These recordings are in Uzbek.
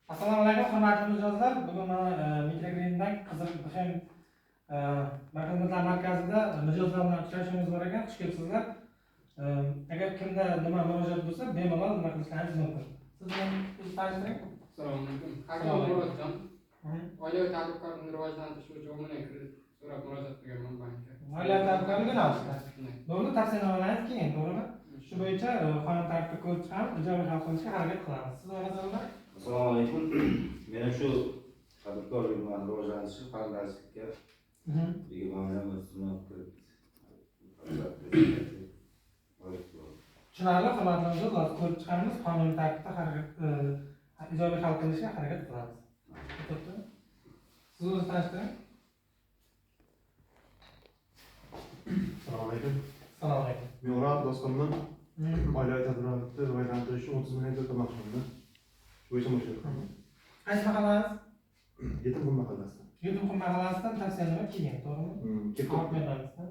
Assalomu alaykum, hurmatli mijozlar. Bugun mana Mikrokredit Bank Qizil BHM xizmatlar markazida mijozlar bilan uchrashuvimiz bor ekan. Xush kelibsizlar. Agar kimda nima murojaat bo'lsa, bemalol nima qilishlaringiz mumkin. Siz bilan o'zingizni tanishtiring. Assalomu alaykum. Assalomu Hakim alaykum. Murodjon. Oilaviy tadbirkorlikni rivojlantirish bo'yicha 10 million kredit so'rab murojaat qilganman bankka. Oilaviy tadbirkorlik yo'nalishida. Shunday. To'g'ri, tavsiyanomalarni keyin, to'g'rimi? Shu bo'yicha qonun tartibida ko'rib chiqamiz, ijobiy hal qilishga harakat qilamiz. Siz masalan? Assalomu alaykum. Men shu tadbirkorlik bilan rivojlanishni qarindoshlikka 20 million 30 million kredit. Tushunarli, hurmatli mijozlar, ko'rib chiqamiz, qonuniy tartibda harakat ijobiy hal qilishga harakat qilamiz. O'tibdi. Siz o'zingizni tanishtiring. Assalomu alaykum. Assalomu alaykum. Men O'rol Dostonman. Oilaviy tadbirkorlikni rivojlantirish uchun 30 million kredit olmoqchiman. Shu bo'yicha murojaat qilaman. Qaysi mahallangiz? Yetimqum mahallasida. Yetimqum mahallasidan tavsiyanoma kelgan, to'g'rimi? Kelib Xalq yo'nalishida.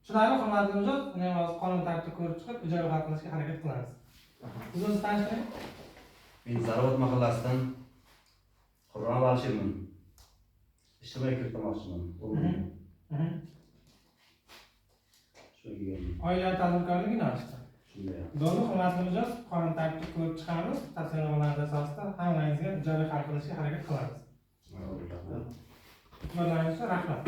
Tushunarli, hurmatli mijoz, uni ham hozir qonun tartibida ko'rib chiqib, ijobiy hal qilishga harakat qilamiz. Siz o'zingizni tanishtiring. Men Zarobot mahallasidan Qurbonov Alisherman. Ijtimoiy kredit olmoqchiman. 10 million. Shu kelganman. Oilaviy tadbirkorlik yo'nalishida. Shunday. To'g'ri, hurmatli mijoz, qonun tartibida ko'rib chiqamiz, tavsiyanomalar asosida hammangizga ijobiy hal qilishga harakat qilamiz. Rahmat. E'tiborlaringiz uchun rahmat.